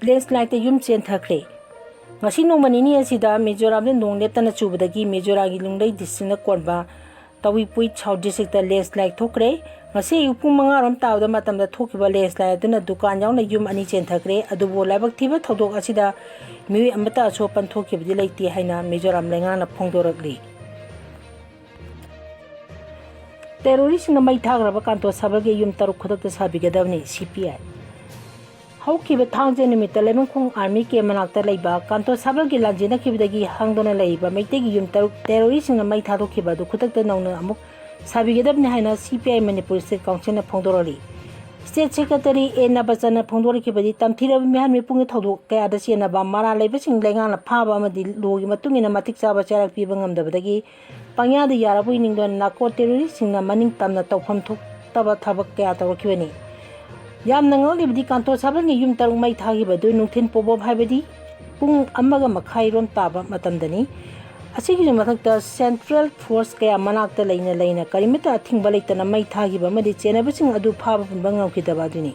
ꯂꯦꯟꯁꯂꯥꯏꯠꯇ ꯌꯨꯝ ꯆꯦꯟꯊꯈ꯭ꯔꯦ꯫ ꯉꯁꯤ ꯅꯣꯡꯃ ꯅꯤꯅꯤ ꯑꯁꯤꯗ ꯃꯤꯖꯣꯔꯥꯝꯗ ꯅꯣꯡ ꯂꯦꯞꯇꯅ ꯆꯨꯕꯗꯒꯤ ꯃꯤꯖꯣꯔꯥꯝꯒꯤ ꯂꯨꯡꯂꯩ ꯗꯤꯁꯇ꯭ꯔꯤꯛꯅ ꯀꯣꯟꯕ ꯇꯧꯏꯄꯨꯏ ꯁꯥꯎꯠ ꯗꯤꯁꯇ꯭ꯔꯤꯛꯇ ꯂꯦꯟꯁꯂꯥꯏꯠ ꯊꯣꯛꯈ꯭ꯔꯦ꯫ ꯉꯁꯤ ꯑꯌꯨꯛ ꯄꯨꯡ ꯃꯉꯥ ꯔꯣꯝ ꯇꯥꯕꯗ ꯃꯇꯝꯗ ꯊꯣꯛꯈꯤꯕ ꯂꯦꯟꯁꯂꯥꯏꯠ ꯑꯗꯨꯅ ꯗꯨꯀꯥꯟ ꯌꯥꯎꯅ ꯌꯨꯝ ꯑꯅꯤ ꯆꯦꯟꯊꯈ꯭ꯔꯦ꯫ ꯑꯗꯨꯕꯨ ꯂꯥꯏꯕꯛ ꯊꯤꯕ ꯊꯧꯗꯣꯛ ꯑꯁꯤꯗ ꯃꯤꯑꯣꯏ ꯑꯃꯠꯇ ꯑꯁꯣꯛ ꯑꯄꯟ ꯊꯣꯛꯈꯤꯕꯗꯤ ꯂꯩꯇꯦ ꯍꯥꯏꯅ ꯃꯤꯖꯣꯔꯥꯝ ꯂꯩꯉꯥꯛꯅ ꯐꯣꯡꯗꯣꯔꯛꯂꯤ꯫ ꯇꯦꯔꯣꯔꯤꯁꯁꯤꯡꯅ ꯃꯩ ꯊꯥꯈ꯭ꯔꯕ ꯀꯥꯟꯇꯣ ꯁꯕꯜꯒꯤ ꯌꯨꯝ ꯇꯔꯨꯛ ꯈꯨꯗꯛꯇ ꯁꯥꯕꯤꯒꯗꯕꯅꯤ, ꯁꯤ ꯄꯤ ꯑꯥꯏ꯫ ꯍꯧꯈꯤꯕ ꯊꯥꯡꯖ ꯅꯨꯃꯤꯠꯇ ꯂꯩꯃꯈꯣꯡ ꯑꯥꯔꯃꯤ ꯀꯦꯝ ꯃꯅꯥꯛꯇ ꯂꯩꯕ ꯀꯥꯟꯇꯣ ꯁꯕꯜꯒꯤ ꯂꯥꯟꯖꯦꯟꯅꯈꯤꯕꯗꯒꯤ ꯍꯥꯡꯗꯨꯅ ꯂꯩꯔꯤꯕ ꯃꯩꯇꯩꯒꯤ ꯌꯨꯝ ꯇꯔꯨꯛ ꯇꯦꯔꯣꯔꯤꯁꯁꯤꯡꯅ ꯃꯩ ꯊꯥꯗꯣꯛꯈꯤꯕ ꯑꯗꯨ ꯈꯨꯗꯛꯇ ꯅꯧꯅ ꯑꯃꯨꯛ ꯁꯥꯕꯤꯒꯗꯕꯅꯤ ꯍꯥꯏꯅ ꯁꯤ ꯄꯤ ꯑꯥꯏ ꯃꯅꯤꯄꯨꯔ ꯁ꯭ꯇꯦꯠ ꯀꯥꯎꯟꯁꯤꯜꯅ ꯐꯣꯡꯗꯣꯔꯛꯂꯤ꯫ ꯁ꯭ꯇꯦꯠ ꯁꯦꯀ꯭ꯔꯦꯇꯔꯤ ꯑꯦ ꯅꯕꯆꯟꯅ ꯐꯣꯡꯗꯣꯔꯛꯈꯤꯕꯗꯤ, ꯇꯝꯊꯤꯔꯕ ꯃꯤꯍꯥꯠ ꯃꯤꯄꯨꯡꯒꯤ ꯊꯧꯗꯣꯛ ꯀꯌꯥꯗ ꯆꯦꯟꯅꯕ ꯃꯔꯥꯜ ꯂꯩꯕꯁꯤꯡ ꯂꯩꯉꯥꯛꯅ ꯐꯥꯕ ꯑꯃꯗꯤ ꯂꯣꯒꯤ ꯃꯇꯨꯡ ꯏꯟꯅ ꯃꯇꯤꯛ ꯆꯥꯕ ꯆꯩꯔꯥꯛ ꯄꯤꯕ ꯉꯝꯗꯕꯗꯒꯤ ꯄꯪꯌꯥꯗ ꯌꯥꯔꯕꯣꯏ ꯅꯤꯡꯗꯨꯅ ꯅꯥꯔꯀꯣ ꯇꯦꯔꯣꯔꯤꯁꯁꯤꯡꯅ ꯃꯅꯤꯡ ꯇꯝꯅ ꯇꯧꯐꯝ ꯊꯣꯛꯇꯕ ꯊꯕꯛ ꯀꯌꯥ ꯇꯧꯔꯛꯈꯤꯕꯅꯤ꯫ ꯌꯥꯝꯅ ꯉꯛꯂꯤꯕꯗꯤ ꯀꯥꯟꯇꯣ ꯁꯥꯕꯜꯒꯤ ꯌꯨꯝ ꯇꯔꯨꯛ ꯃꯩ ꯊꯥꯈꯤꯕ ꯑꯗꯨ ꯅꯨꯡꯊꯤꯜ ꯄꯣꯕꯣꯞ ꯍꯥꯏꯕꯗꯤ ꯄꯨꯡ ꯑꯃꯒ ꯃꯈꯥꯏ ꯔꯣꯝ ꯇꯥꯕ ꯃꯇꯝꯗꯅꯤ꯫ ꯑꯁꯤꯒꯤꯁꯨ ꯃꯊꯛꯇ ꯁꯦꯟꯇ꯭ꯔꯦꯜ ꯐꯣꯔꯁ ꯀꯌꯥ ꯃꯅꯥꯛꯇ ꯂꯩꯅ ꯂꯩꯅ ꯀꯔꯤꯃꯠꯇ ꯑꯊꯤꯡꯕ ꯂꯩꯇꯅ ꯃꯩ ꯊꯥꯈꯤꯕ ꯑꯃꯗꯤ ꯆꯦꯟꯅꯕꯁꯤꯡ ꯑꯗꯨ ꯐꯥꯕ ꯄꯨꯟꯕ ꯉꯝꯈꯤꯗꯕ ꯑꯗꯨꯅꯤ꯫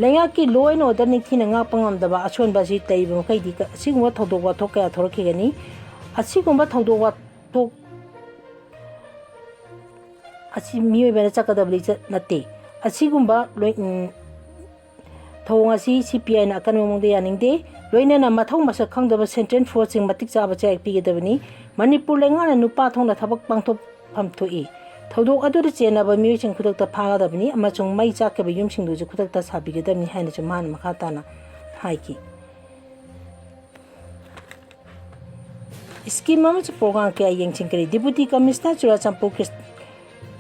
ꯂꯩꯉꯥꯛꯀꯤ law and order ꯅꯤꯡꯊꯤꯅ ꯉꯥꯛꯄ ꯉꯝꯗꯕ ꯑꯁꯣꯟꯕ ꯑꯁꯤ ꯂꯩꯔꯤꯕ ꯃꯈꯩꯗꯤ ꯀ-, ꯑꯁꯤꯒꯨꯝꯕ ꯊꯧꯗꯣꯛ ꯋꯥꯊꯣꯛ ꯀꯌꯥ ꯊꯣꯛꯂꯛꯈꯤꯒꯅꯤ꯫ ꯑꯁꯤꯒꯨꯝꯕ ꯊꯧꯗꯣꯛ ꯋꯥꯊꯣꯛ ꯑꯁꯤ ꯃꯤꯑꯣꯏꯕꯅ ꯆꯠꯀꯗꯕ ꯂꯤꯆꯠ ꯅꯠꯇꯦ꯫ ꯑꯁꯤꯒꯨꯝꯕ ꯂꯣꯏ-, ꯎꯝ, ꯊꯧꯑꯣꯡ ꯑꯁꯤ ꯁꯤ ꯄꯤ ꯑꯥꯏꯅ ꯑꯀꯟꯕ ꯃꯑꯣꯡꯗ ꯌꯥꯅꯤꯡꯗꯦ꯫ ꯂꯣꯏꯅꯅ ꯃꯊꯧ ꯃꯁꯛ ꯈꯪꯗꯕ ꯁꯦꯟꯇ꯭ꯔꯦꯜ ꯐꯣꯔꯁꯁꯤꯡ ꯃꯇꯤꯛ ꯆꯥꯕ ꯆꯩꯔꯥꯛ ꯄꯤꯒꯗꯕꯅꯤ꯫ ꯃꯅꯤꯄꯨꯔ ꯂꯩꯉꯥꯛꯅ ꯅꯨꯄꯥ ꯊꯣꯛꯅ ꯊꯕꯛ ꯄꯥꯡꯊꯣꯛꯐꯝ ꯊꯣꯛꯏ꯫ ꯊꯧꯗꯣꯛ ꯑꯗꯨꯗ ꯆꯦꯟꯅꯕ ꯃꯤꯑꯣꯏꯁꯤꯡ ꯈꯨꯗꯛꯇ ꯐꯥꯒꯗꯕꯅꯤ ꯑꯃꯁꯨꯡ ꯃꯩ ꯆꯥꯛꯈꯤꯕ ꯌꯨꯝꯁꯤꯡꯗꯨꯁꯨ ꯈꯨꯗꯛꯇ ꯁꯥꯕꯤꯒꯗꯕꯅꯤ ꯍꯥꯏꯅꯁꯨ ꯃꯍꯥꯛꯅ ꯃꯈꯥ ꯇꯥꯅ ꯍꯥꯏꯈꯤ꯫ ꯁ꯭ꯀꯤꯝ ꯑꯃꯁꯨꯡ ꯄ꯭ꯔꯣꯒ꯭ꯔꯥꯝ ꯀꯌꯥ ꯌꯦꯡꯁꯤꯟꯈ꯭ꯔꯦ꯫ ꯗꯤꯄꯨꯇꯤ ꯀꯃꯤꯁꯅꯔ ꯆꯨꯔꯥꯆꯥꯟꯄꯨꯔ ꯀ꯭ꯔꯤꯁ-,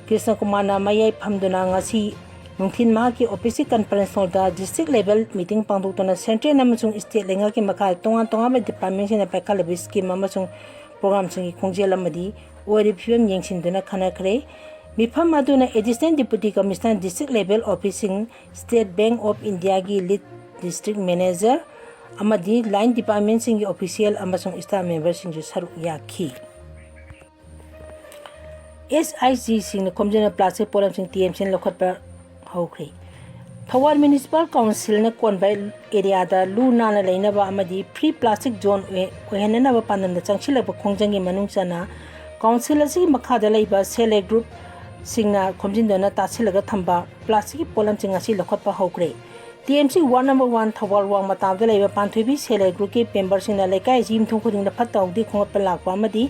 ꯀ꯭ꯔꯤꯁꯅ ꯀꯨꯃꯥꯔꯅ ꯃꯌꯥꯏ ꯐꯝꯗꯨꯅ ꯉꯁꯤ ꯅꯨꯡꯊꯤꯜ ꯃꯍꯥꯛꯀꯤ ꯑꯣꯐꯤꯁꯀꯤ ꯀꯟꯐꯔꯦꯟꯁ ꯍꯣꯜꯗ ꯗꯤꯁꯇ꯭ꯔꯤꯛ ꯂꯦꯚꯦꯜ ꯃꯤꯇꯤꯡ ꯄꯥꯡꯊꯣꯛꯇꯨꯅ ꯁꯦꯟꯇ꯭ꯔꯦꯜ ꯑꯃꯁꯨꯡ ꯁ꯭ꯇꯦꯠ ꯂꯩꯉꯥꯛꯀꯤ ꯃꯈꯥꯗ ꯇꯣꯉꯥꯟ ꯇꯣꯉꯥꯟꯕ ꯗꯤꯄꯥꯔꯠꯃꯦꯟꯁꯤꯡꯅ ꯄꯥꯏꯈꯠꯂꯤꯕ ꯁ꯭ꯀꯤꯝ ꯑꯃꯁꯨꯡ ꯄ꯭ꯔꯣꯒ꯭ꯔꯥꯝꯁꯤꯡꯒꯤ ꯈꯣꯡꯖꯦꯜ ꯑꯃꯗꯤ ꯑꯣꯏꯔꯤꯕ ꯐꯤꯕꯝ ꯌꯦꯡꯁꯤꯟꯗꯨꯅ ꯈꯟꯅꯈ꯭ꯔꯦ꯫ ꯃꯤꯐꯝ ꯑꯗꯨꯅ additional deputy commissioner, district level ꯑꯣꯐꯤꯁꯁꯤꯡ, ꯁ꯭ꯇꯦꯠ ꯕꯦꯡꯛ ꯑꯣꯐ ꯏꯟꯗꯤꯌꯥꯒꯤ ꯂꯤꯗ ꯗꯤꯁꯇ꯭ꯔꯤꯛ ꯃꯦꯅꯦꯖꯔ ꯑꯃꯗꯤ ꯂꯥꯏꯟ ꯗꯤꯄꯥꯔꯠꯃꯦꯟꯁꯤꯡꯒꯤ ꯑꯣꯐꯤꯁꯤꯌꯦꯜ ꯑꯃꯁꯨꯡ ꯁ꯭ꯇꯥꯐ ꯃꯦꯝꯕꯔꯁꯤꯡꯁꯨ ꯁꯔꯨꯛ ꯌꯥꯈꯤ꯫ ꯑꯦꯁ ꯑꯩꯆ ꯖꯤꯁꯤꯡꯅ ꯈꯣꯝꯖꯤꯟꯕ ꯄ꯭ꯂꯥꯁꯇꯤꯛ ꯄꯣꯠꯂꯝꯁꯤꯡ ꯇꯤ ꯑꯦꯝ ꯁꯤꯅ ꯂꯧꯈꯠꯄ ꯍꯧꯈ꯭ꯔꯦ꯫ ꯊꯧꯕꯥꯜ ꯃ꯭ꯌꯨꯅꯤꯁꯤꯄꯥꯜ ꯀꯥꯎꯟꯁꯤꯜꯅ ꯀꯣꯟꯕ ꯑꯦꯔꯤꯌꯥꯗ ꯂꯨ ꯅꯥꯟꯅ ꯂꯩꯅꯕ ꯑꯃꯗꯤ ꯐ꯭ꯔꯤ ꯄ꯭ꯂꯥꯁꯇꯤꯛ ꯖꯣꯟ ꯑꯣꯏ-, ꯑꯣꯏꯍꯟꯅꯅꯕ ꯄꯥꯟꯗꯝꯗ ꯆꯪꯁꯤꯜꯂꯛꯄ ꯈꯣꯡꯖꯪꯒꯤ ꯃꯅꯨꯡ ꯆꯟꯅ ꯀꯥꯎꯟꯁꯤꯜ ꯑꯁꯤꯒꯤ ꯃꯈꯥꯗ ꯂꯩꯕ ꯁꯦꯜꯐ ꯍꯦꯜꯞ ꯒ꯭ꯔꯨꯞꯁꯤꯡꯅ ꯈꯣꯝꯖꯤꯟꯗꯨꯅ ꯇꯥꯁꯤꯜꯂꯒ ꯊꯝꯕ ꯄ꯭ꯂꯥꯁꯇꯤꯛꯀꯤ ꯄꯣꯠꯂꯝꯁꯤꯡ ꯑꯁꯤ ꯂꯧꯈꯠꯄ ꯍꯧꯈ꯭ꯔꯦ꯫ T M C ward number one Thoubal ꯋꯥꯡꯃ ꯇꯥꯕꯗ ꯂꯩꯕ ꯄꯥꯟꯊꯣꯏꯕꯤ ꯁꯦꯜꯐ ꯍꯦꯜꯞ ꯒ꯭ꯔꯨꯞꯀꯤ ꯃꯦꯝꯕꯔꯁꯤꯡꯅ ꯂꯩꯀꯥꯏ ꯑꯁꯤ ꯌꯨꯝꯊꯣꯡ ꯈꯨꯗꯤꯡꯗ ꯐꯠꯇ ꯍꯥꯎꯗꯤ ꯈꯣꯝꯒꯠꯄ ꯂꯥꯛꯄ ꯑꯃꯗꯤ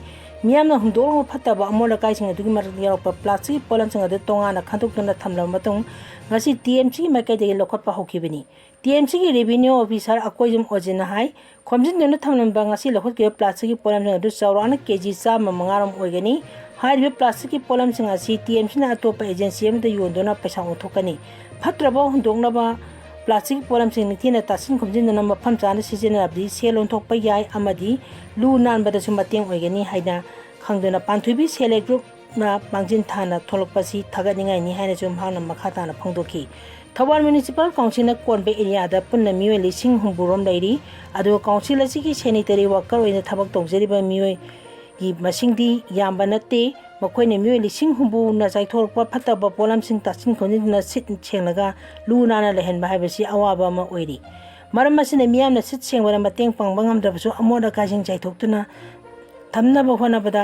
ꯃꯤꯌꯥꯝꯅ ꯍꯨꯟꯗꯣꯛꯂꯝꯕ ꯐꯠꯇꯕ ꯑꯃꯣꯠ ꯑꯀꯥꯏꯁꯤꯡ ꯑꯗꯨꯒꯤ ꯃꯔꯛꯇ ꯌꯥꯎꯔꯛꯄ ꯄ꯭ꯂꯥꯁꯇꯤꯛꯀꯤ ꯄꯣꯠꯂꯝꯁꯤꯡ ꯑꯗꯨ ꯇꯣꯉꯥꯟꯅ ꯈꯟꯗꯣꯛꯇꯨꯅ ꯊꯝꯂꯕ ꯃꯇꯨꯡ ꯉꯁꯤ ꯇꯤ ꯑꯦꯝ ꯁꯤꯒꯤ ꯃꯥꯏꯀꯩꯗꯒꯤ ꯂꯧꯈꯠꯄ ꯍꯧꯈꯤꯕꯅꯤ꯫ ꯇꯤ ꯑꯦꯝ ꯁꯤꯒꯤ ꯔꯦꯚꯤꯅ꯭ꯌꯨ ꯑꯣꯐꯤꯁꯥꯔ ꯑꯀꯣꯏꯖꯝ ꯑꯣꯖꯤꯟꯅ ꯍꯥꯏ, ꯈꯣꯝꯖꯤꯟꯗꯨꯅ ꯊꯝꯂꯝꯕ ꯉꯁꯤ ꯂꯧꯈꯠꯈꯤꯕ ꯄ꯭ꯂꯥꯁꯇꯤꯛꯀꯤ ꯄꯣꯠꯂꯝꯁꯤꯡ ꯑꯗꯨ ꯆꯥꯎꯔꯥꯛꯅ ꯀꯦ ꯖꯤ ꯆꯥꯝꯃ ꯃꯉꯥ ꯔꯣꯝ ꯑꯣꯏꯒꯅꯤ꯫ ꯍꯥꯏꯔꯤꯕ ꯄ꯭ꯂꯥꯁꯇꯤꯛꯀꯤ ꯄꯣꯠꯂꯝꯁꯤꯡ ꯑꯁꯤ ꯇꯤ ꯑꯦꯝ ꯁꯤꯅ ꯑꯇꯣꯞꯄ ꯑꯦꯖꯦꯟꯁꯤ ꯑꯃꯗ ꯌꯣꯟꯗꯨꯅ ꯄꯩꯁꯥ ꯑꯣꯟꯊꯣꯛꯀꯅꯤ꯫ ꯐꯠꯇ꯭ꯔꯕ ꯍꯨꯟꯗꯣꯛꯅꯕ ꯄ꯭ꯂꯥꯁꯇꯤꯛ ꯄꯣꯠꯂꯝꯁꯤꯡ ꯅꯤꯡꯊꯤꯅ ꯇꯥꯁꯤꯟ ꯈꯣꯝꯖꯤꯟꯗꯨꯅ ꯃꯐꯝ ꯆꯥꯅ ꯁꯤꯖꯤꯟꯅꯔꯕꯗꯤ ꯁꯦꯜ ꯑꯣꯟꯊꯣꯛꯄ ꯌꯥꯏ ꯑꯃꯗꯤ ꯂꯨ ꯅꯥꯟꯕꯗꯁꯨ ꯃꯇꯦꯡ ꯑꯣꯏꯒꯅꯤ ꯍꯥꯏꯅ ꯈꯪꯗꯨꯅ ꯄꯥꯟꯊꯣꯏꯕꯤ ꯁꯦꯜꯐ ꯍꯦꯜꯞ ꯒ꯭ꯔꯨꯞꯅ ꯃꯥꯡꯖꯤꯟ ꯊꯥꯅ ꯊꯣꯛꯂꯛꯄꯁꯤ ꯊꯥꯒꯠꯅꯤꯡꯉꯥꯏꯅꯤ ꯍꯥꯏꯅꯁꯨ ꯃꯍꯥꯛꯅ ꯃꯈꯥ ꯇꯥꯅ ꯐꯣꯡꯗꯣꯛꯈꯤ꯫ ꯊꯧꯕꯥꯜ ꯃ꯭ꯌꯨꯅꯤꯁꯤꯄꯥꯜ ꯀꯥꯎꯟꯁꯤꯜꯅ ꯀꯣꯟꯕ ꯑꯦꯔꯤꯌꯥꯗ ꯄꯨꯟꯅ ꯃꯤꯑꯣꯏ ꯂꯤꯁꯤꯡ ꯍꯨꯝꯐꯨ ꯔꯣꯝ ꯂꯩꯔꯤ꯫ ꯑꯗꯨꯒ ꯀꯥꯎꯟꯁꯤꯜ ꯑꯁꯤꯒꯤ ꯁꯦꯅꯤꯇꯔꯤ ꯋꯥꯀꯔ ꯑꯣꯏꯅ ꯊꯕꯛ ꯇꯧꯖꯔꯤꯕ ꯃꯤꯑꯣꯏꯒꯤ ꯃꯁꯤꯡꯗꯤ ꯌꯥꯝꯕ ꯅꯠꯇꯦ꯫ ꯃꯈꯣꯏꯅ ꯃꯤꯑꯣꯏ ꯂꯤꯁꯤꯡ ꯍꯨꯝꯐꯨꯅ ꯆꯥꯏꯊꯣꯔꯛꯄ ꯐꯠꯇꯕ ꯄꯣꯠꯂꯝꯁꯤꯡ ꯇꯥꯁꯤꯟ ꯈꯣꯝꯖꯤꯟꯗꯨꯅ ꯁꯤꯠ ꯁꯦꯡꯂꯒ ꯂꯨ ꯅꯥꯟꯅ ꯂꯩꯍꯟꯕ ꯍꯥꯏꯕꯁꯤ ꯑꯋꯥꯕ ꯑꯃ ꯑꯣꯏꯔꯤ꯫ ꯃꯔꯝ ꯑꯁꯤꯅ ꯃꯤꯌꯥꯝꯅ ꯁꯤꯠ ꯁꯦꯡꯕꯗ ꯃꯇꯦꯡ ꯄꯥꯡꯕ ꯉꯝꯗ꯭ꯔꯕꯁꯨ ꯑꯃꯣꯠ ꯑꯀꯥꯏꯁꯤꯡ ꯆꯥꯏꯊꯣꯛꯇꯨꯅ ꯊꯝꯅꯕ ꯍꯣꯠꯅꯕꯗ,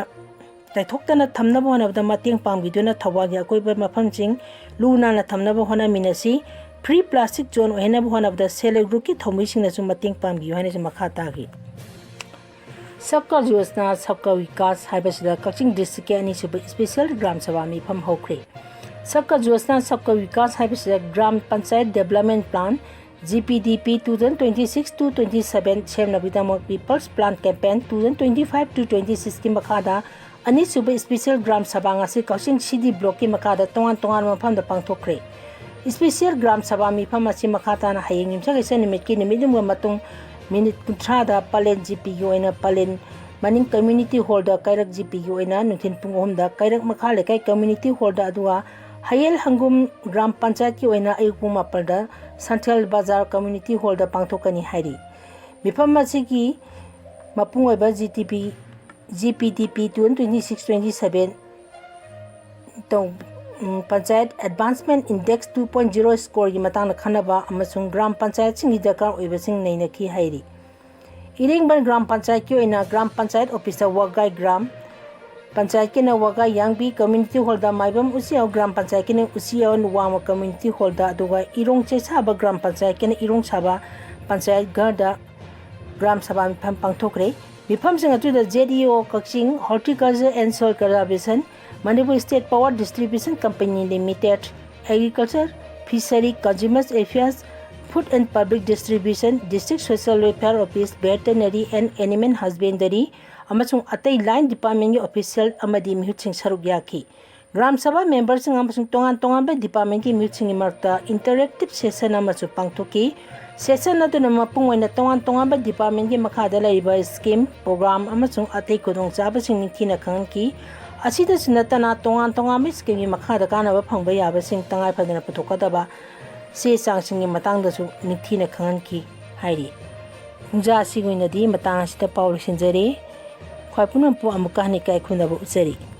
ꯆꯥꯏꯊꯣꯛꯇꯅ ꯊꯝꯅꯕ ꯍꯣꯠꯅꯕꯗ ꯃꯇꯦꯡ ꯄꯥꯡꯕꯤꯗꯨꯅ ꯊꯧꯕꯥꯜꯒꯤ ꯑꯀꯣꯏꯕ ꯃꯐꯝꯁꯤꯡ ꯂꯨ ꯅꯥꯟꯅ ꯊꯝꯅꯕ ꯍꯣꯠꯅꯃꯤꯟꯅꯁꯤ꯫ ꯐ꯭ꯔꯤ ꯄ꯭ꯂꯥꯁꯇꯤꯛ ꯖꯣꯟ ꯑꯣꯏꯍꯟꯅꯕ ꯍꯣꯠꯅꯕꯗ ꯁꯦꯜꯐ ꯍꯦꯜꯞ ꯒ꯭ꯔꯨꯞꯀꯤ ꯊꯧꯃꯤꯁꯤꯡꯅꯁꯨ ꯃꯇꯦꯡ ꯄꯥꯡꯕꯤꯌꯨ ꯍꯥꯏꯅꯁꯨ ꯃꯈꯥ ꯇꯥꯈꯤ꯫ ꯁꯕꯀꯥ ꯌꯣꯖꯅꯥ ꯁꯕꯀꯥ ꯋꯤꯀꯥꯁ ꯍꯥꯏꯕꯁꯤꯗ ꯀꯛꯆꯤꯡ ꯗꯤꯁꯇ꯭ꯔꯤꯛꯀꯤ ꯑꯅꯤꯁꯨꯕ ꯏꯁꯄꯤꯁꯦꯜ ꯒ꯭ꯔꯥꯝ ꯁꯚꯥ ꯃꯤꯐꯝ ꯍꯧꯈ꯭ꯔꯦ꯫ ꯁꯕꯀꯥ ꯌꯣꯖꯅꯥ ꯁꯕꯀꯥ ꯋꯤꯀꯥꯁ ꯍꯥꯏꯕꯁꯤꯗ gram panchayat development plan, G P D P, two thousand twenty-six to twenty-seven ꯁꯦꯝꯅꯕꯒꯤꯗꯃꯛ people's plan campaign two thousand twenty-five to twenty-six ꯀꯤ ꯃꯈꯥꯗ ꯑꯅꯤꯁꯨꯕ ꯏꯁꯄꯤꯁꯦꯜ ꯒ꯭ꯔꯥꯝ ꯁꯚꯥ ꯉꯁꯤ ꯀꯛꯆꯤꯡ ꯁꯤ ꯗꯤ ꯕ꯭ꯂꯣꯛꯀꯤ ꯃꯈꯥꯗ ꯇꯣꯉꯥꯟ ꯇꯣꯉꯥꯟꯕ ꯃꯐꯝꯗ ꯄꯥꯡꯊꯣꯛꯈ꯭ꯔꯦ꯫ ꯏꯁꯄꯤꯁꯦꯜ ꯒ꯭ꯔꯥꯝ ꯁꯚꯥ ꯃꯤꯐꯝ ꯑꯁꯤ ꯃꯈꯥ ꯇꯥꯅ ꯍꯌꯦꯡ ꯌꯨꯝꯁꯀꯩꯁ ꯅꯨꯃꯤꯠꯀꯤ ꯅꯨꯃꯤꯠ ꯌꯨꯡꯕ ꯃꯇꯨꯡ ꯃꯤꯅꯤꯠ ꯀꯨꯟꯊ꯭ꯔꯥꯗ ꯄꯂꯦꯟ ꯖꯤ ꯄꯤꯒꯤ ꯑꯣꯏꯅ ꯄꯂꯦꯟ ꯃꯅꯤꯡ ꯀꯝꯃ꯭ꯌꯨꯅꯤꯇꯤ ꯍꯣꯜꯗ, ꯀꯩꯔꯛ ꯖꯤ ꯄꯤꯒꯤ ꯑꯣꯏꯅ ꯅꯨꯡꯊꯤꯜ ꯄꯨꯡ ꯑꯍꯨꯝꯗ ꯀꯩꯔꯛ ꯃꯈꯥ ꯂꯩꯀꯥꯏ ꯀꯝꯃ꯭ꯌꯨꯅꯤꯇꯤ ꯍꯣꯜꯗ, ꯑꯗꯨꯒ ꯍꯌꯦꯜ ꯍꯪꯒꯨꯝ ꯒ꯭ꯔꯥꯝ ꯄꯟꯆꯥꯌꯠꯀꯤ ꯑꯣꯏꯅ ꯑꯌꯨꯛ ꯄꯨꯡ ꯃꯥꯄꯜꯗ ꯁꯟꯊꯦꯜ ꯕꯖꯥꯔ ꯀꯝꯃ꯭ꯌꯨꯅꯤꯇꯤ ꯍꯣꯜꯗ ꯄꯥꯡꯊꯣꯛꯀꯅꯤ ꯍꯥꯏꯔꯤ꯫ ꯃꯤꯐꯝ ꯑꯁꯤꯒꯤ ꯃꯄꯨꯡ ꯑꯣꯏꯕ G T P, G P D P two thousand twenty-six twenty-seven ꯇꯧ-, ꯎꯝ, panchayat advancement index two point zero ꯁ꯭ꯀꯣꯔꯒꯤ ꯃꯇꯥꯡꯗ ꯈꯟꯅꯕ ꯑꯃꯁꯨꯡ ꯒ꯭ꯔꯥꯝ ꯄꯟꯆꯥꯌꯠꯁꯤꯡꯒꯤ ꯗꯔꯀꯥꯔ ꯑꯣꯏꯕꯁꯤꯡ ꯅꯩꯅꯈꯤ ꯍꯥꯏꯔꯤ꯫ ꯏꯔꯦꯡꯕꯟ ꯒ꯭ꯔꯥꯝ ꯄꯟꯆꯥꯌꯠꯀꯤ ꯑꯣꯏꯅ ꯒ꯭ꯔꯥꯝ ꯄꯟꯆꯥꯌꯠ ꯑꯣꯐꯤꯁꯇ ꯋꯥꯒꯥꯏ ꯒ꯭ꯔꯥꯝ ꯄꯟꯆꯥꯌꯠꯀꯤꯅ ꯋꯥꯒꯥꯏ ꯌꯥꯡꯕꯤ ꯀꯝꯃ꯭ꯌꯨꯅꯤꯇꯤ ꯍꯣꯜꯗ, ꯃꯥꯏꯕꯝ ꯎꯆꯤꯌꯥꯎ ꯒ꯭ꯔꯥꯝ ꯄꯟꯆꯥꯌꯠꯀꯤꯅ ꯎꯆꯤꯌꯥꯎ ꯋꯥꯡꯃ ꯀꯝꯃ꯭ꯌꯨꯅꯤꯇꯤ ꯍꯣꯜꯗ, ꯑꯗꯨꯒ ꯏꯔꯣꯡ ꯆꯩꯁꯥꯕ ꯒ꯭ꯔꯥꯝ ꯄꯟꯆꯥꯌꯠꯀꯤꯅ ꯏꯔꯣꯡ ꯁꯥꯕ ꯄꯟꯆꯥꯌꯠ ꯘꯔꯗ ꯒ꯭ꯔꯥꯝ ꯁꯚꯥ ꯃꯤꯐꯝ ꯄꯥꯡꯊꯣꯛꯈ꯭ꯔꯦ꯫ ꯃꯤꯐꯝꯁꯤꯡ ꯑꯗꯨꯗ ꯖꯦ ꯗꯤ ꯑꯣ ꯀꯛꯆꯤꯡ, Horticulture and Soil Conservation, Manipur State Power Distribution Company Limited, Agriculture, Fishery, Consumers Affairs, Food and Public Distribution, District Social Welfare Office, Veterinary and Animal Husbandry, ꯑꯃꯁꯨꯡ ꯑꯇꯩ line departmentꯀꯤ official ꯑꯃꯗꯤ ꯃꯤꯍꯨꯠꯁꯤꯡ ꯁꯔꯨꯛ ꯌꯥꯈꯤ꯫ Gram ꯁꯚꯥ memberꯁꯤꯡ ꯑꯃꯁꯨꯡ ꯇꯣꯉꯥꯟ ꯇꯣꯉꯥꯟꯕ departmentꯀꯤ ꯃꯤꯍꯨꯠꯁꯤꯡꯒꯤ ꯃꯔꯛꯇ interactive session ꯑꯃꯁꯨ ꯄꯥꯡꯊꯣꯛꯈꯤ꯫ Session ꯑꯗꯨꯅ ꯃꯄꯨꯡ ꯑꯣꯏꯅ ꯇꯣꯉꯥꯟ ꯇꯣꯉꯥꯟꯕ departmentꯀꯤ ꯃꯈꯥꯗ ꯂꯩꯔꯤꯕ scheme, program ꯑꯃꯁꯨꯡ ꯑꯇꯩ ꯈꯨꯗꯣꯡꯆꯥꯕꯁꯤꯡ ꯅꯤꯡꯊꯤꯅ ꯈꯪꯍꯟꯈꯤ꯫ ꯑꯁꯤꯗꯁꯨ ꯅꯠꯇꯅ, ꯇꯣꯉꯥꯟ ꯇꯣꯉꯥꯟꯕ schemeꯒꯤ ꯃꯈꯥꯗ ꯀꯥꯟꯅꯕ ꯐꯪꯕ ꯌꯥꯕꯁꯤꯡ ꯇꯉꯥꯏ ꯐꯗꯅ ꯄꯨꯊꯣꯛꯀꯗꯕ ꯆꯦ ꯆꯥꯡꯁꯤꯡꯒꯤ ꯃꯇꯥꯡꯗꯁꯨ ꯅꯤꯡꯊꯤꯅ ꯈꯪꯍꯟꯈꯤ ꯍꯥꯏꯔꯤ꯫ ꯄꯨꯡꯖꯥ ꯑꯁꯤꯒꯤ ꯑꯣꯏꯅꯗꯤ ꯃꯇꯥꯡ ꯑꯁꯤꯗ ꯄꯥꯎ ꯂꯣꯏꯁꯤꯟꯖꯔꯦ꯫ ꯈ꯭ꯋꯥꯏ ꯄꯨꯝꯅꯃꯛꯄꯨ ꯑꯃꯨꯛꯀ ꯍꯟꯅ ꯏꯀꯥꯏ ꯈꯨꯝꯅꯕ ꯎꯠꯆꯔꯤ꯫